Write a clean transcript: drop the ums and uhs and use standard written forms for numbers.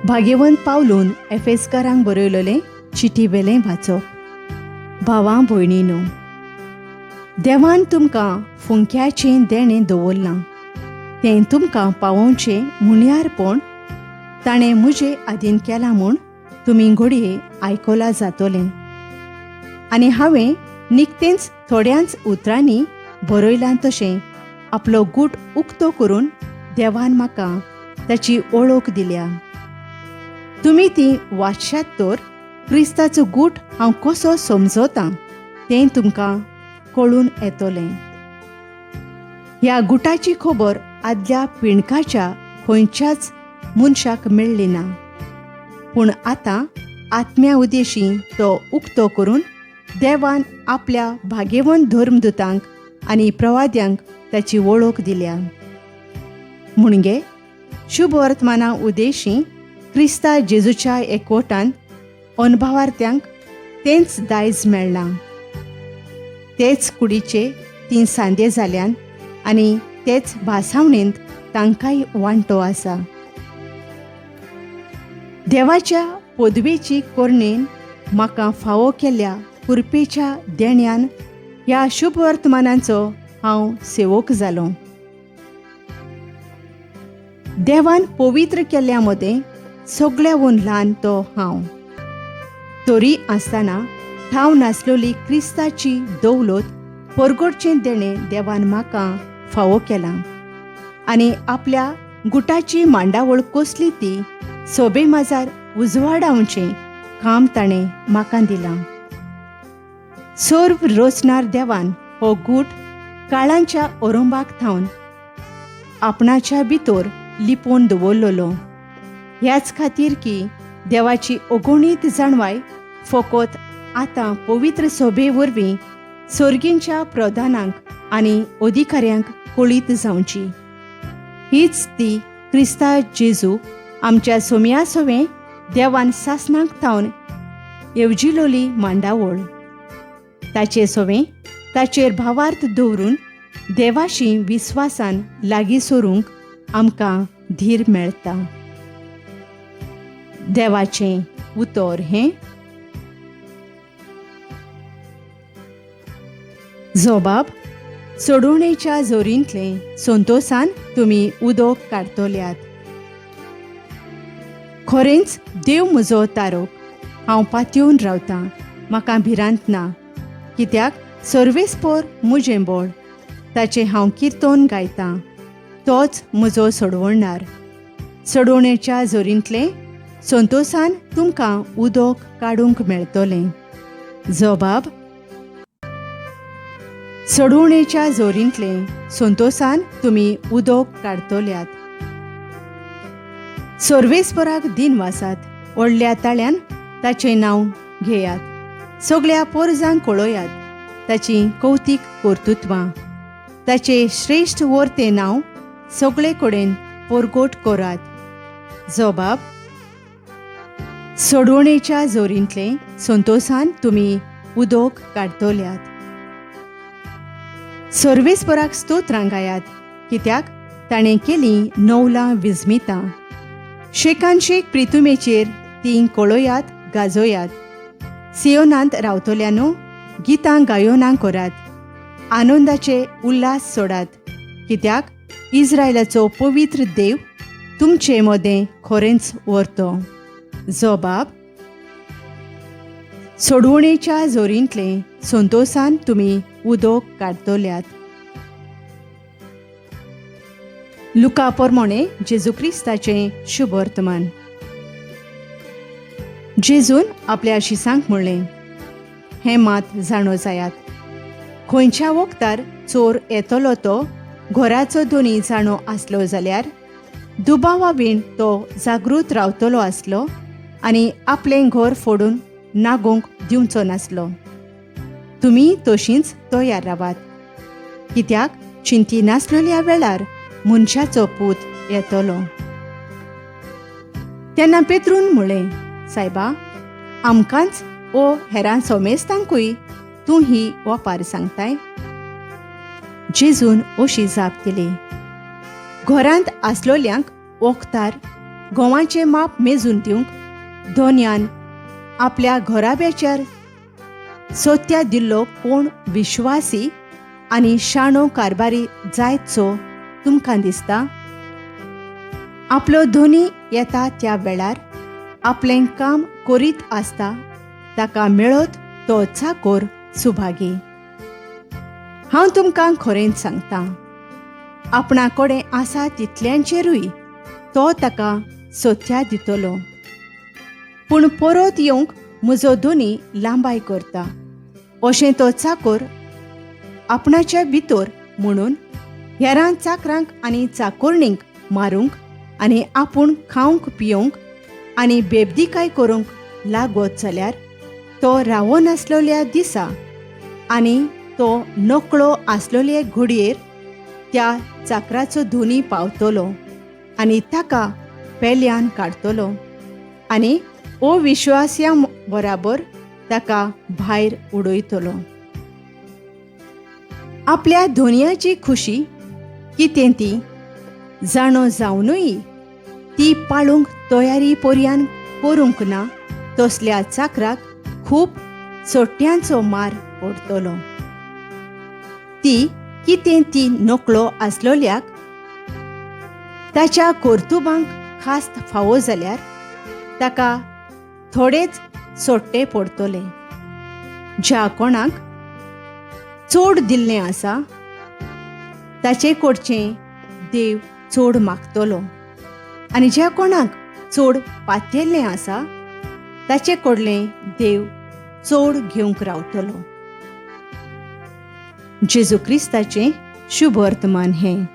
भाग्यवंत पावलून एफेसकारांक बरयलेलें चिटी वेलें वाचप. भावां भयणीनो, देवान तुमकां फुंक्याचें देणें दवरलां, तें तुमकां पावोवचें म्हणयारपण ताणें म्हजे आदीन केलां म्हूण तुमी घडये आयकलां जातलें. आनी हांवें निकतेंच थोड्यांच उतरांनी बरयलां तशें आपलो गूट उक्तो करून देवान म्हाका ताची वळख दिल्या. तुमी ती वाचशात तर क्रिस्ताचो गूट हांव कसो समजतां तें तुमकां कळून येतलें. ह्या गुटाची खबर आदल्या पिणकाच्या खंयच्याच मनशाक मेळ्ळी ना, पूण आतां आत्म्या उदेशी तो उक्तो करून देवान आपल्या भाग्यवंत धर्मदूतांक आनी प्रवाद्यांक ताची वळख दिल्या. म्हणगे शुभ वर्तमाना उदेशी क्रिस्ता जेजूच्या एकवटान अणभवार्थ्यांक तेंच दायज मेळ्ळां. तेच कुडीचे तीं सांदे जाल्यान आनी तेच भासावणेंत तांकांय वांटो आसा. देवाच्या पदवेची कोरणेन म्हाका फावो केल्ल्या कृपेच्या देण्यान ह्या शुभ वर्तमानाचो हांव सेवक जालो. देवान पवित्र केल्ल्या मदें सगळ्याहून ल्हान तो हांव, तरी आसतना ठाव नासलोली क्रिस्ताची दौलत परगटचें देणें देवान म्हाका फावो केलां आनी आपल्या गुटाची मांडावळ कसली ती सोबे माजार उजवाडावचें काम ताणें म्हाका दिलां. सर्व रचणार देवान हो गूट काळांच्या ओरंबाक थावन आपणाच्या भितर लिपोवन दवरलेलो, ह्याच खातीर की देवाची अगणीत जाणवाय फकत आतां पवित्र सोबे वरवीं सर्गींच्या प्रधानांक आनी अधिकाऱ्यांक कळीत जावची. हीच ती क्रिस्ता जेजू आमच्या सोम्या सवें देवान सासणाक थावन येवजिलोली मांडावळ. ताचे सवें ताचेर भावार्थ दवरून देवाशी विस्वासान लागीं सरूंक आमकां धीर मेळटा. देवाचें उतर हें. जोबाब सोडवणेच्या जोरींतलें संतोसान तुमी उदक काडटल्यात. खरेंच देव म्हजो तारोक, हांव पातयेवन रावतां, म्हाका भिरांत ना, कित्याक सर्वेस्पोर म्हजें बळ, ताचें हांव किर्तन गायतां, तोच म्हजो सोडवणार. सोडवणेच्या जोरींतलें संतोसान तुमकां उदक काडूंक मेळटलें. जबाब सोडवणेच्या जोरींतलें संतोसान तुमी उदक काडटल्यात. सर्वेस्पराक दिन वासात, व्हडल्या ताळ्यान ताचें नांव घेयात, सगळ्या पोरजांक कळयात ताची कौतीक कर्तृत्वां, ताचें श्रेश्ठ वर्तें नांव सगळे कडेन परगट करात. जबाब सोडवणेच्या जोरींतलें संतोसान तुमी उदक काडटल्यात. सर्वेस्पराक स्तोत्रां गायात, कित्याक ताणें केलीं नवलां विस्मितां. शेकान शेक प्रितुमेचेर तीं कळयात गाजोयात. सियोनांत रावतल्यानो गितां गायोना करात, आनंदाचे उल्हास सोडात, कित्याक इस्रायलाचो पवित्र देव तुमचे मदें खरेंच व्हरतो. जबाब सोडवणेच्या जोरींतलें संतोसान तुमी उदक काडटल्यात. लुका पोरमोणे जेजू क्रिस्ताचें शुभ वर्तमान. जेजून आपल्या शिसांक म्हणलें, हें मात जाणो जायात, खंयच्या वखदार चोर येतलो तो घराचो दोनी जाणो आसलो जाल्यार दुबावा वीण तो जागृत रावतलो आसलो आनी आपलें घर फोडून नागोवंक दिवचो नासलो. तुमी तशींच तयार रावात, कित्याक चिंती नासलेल्या वेळार मनशाचो पूत येतलो. तेन्ना पेत्रून म्हणलें, सायबा, आमकांच ओ हेरां सोमेस्तांकूय तूं ही ओपार सांगताय? जेजून अशी जाप दिली, घरांत आसलोल्यांक वखदार घोवाचें माप मेजून दिवंक धोन्यान आपल्या घराब्याचेर सोत्या दिल्लो कोण विश्वासी आनी शाणो कारभारी जायतसो तुमकां दिसता? आपलो धोनी येता त्या वेळार आपलें काम करीत आसता ताका मेळत तो चाकोर सुभागी. हांव तुमकां खरेंच सांगतां, आपणा कडेन आसा तितल्यांचेरूय तो ताका सोथ्या दितलो. पूण परत येवंक म्हजो धनी लांबाय करता अशें तो चाकोर आपणाच्या भितर म्हणून हेरां चाकरांक आनी चाकोरणींक मारूंक आनी आपूण खावंक पियोवंक आनी बेबदीकाय करूंक लागत जाल्यार तो रावनासलेल्या दिसा आनी तो नकळो आसलेले घडयेर त्या चाकराचो धोनी पावतलो आनी ताका पेल्यान काडटलो आनी अविश्वास्या बराबर ताका भायर उडयतलो. आपल्या धोनयाची खुशी कितें ती जाणो जावनूय ती पाळूंक तयारी पर्यान करूंक ना तसल्या चाकराक खूब चोट्यांचो मार पडटलो. ती कितें ती नकळो आसलोल्याक ताच्या कर्तुबांक खास्त फावो जाल्यार ताका थोडेच सोट्टे पडटले. ज्या कोणाक चड दिल्लें आसा ताचे कडचें देव चड मागतलो आनी ज्या कोणाक चड पातयेल्लें आसा ताचे कडलें देव चड घेवंक रावतलो. जेजू क्रिस्ताचें शुभ वर्तमान हें.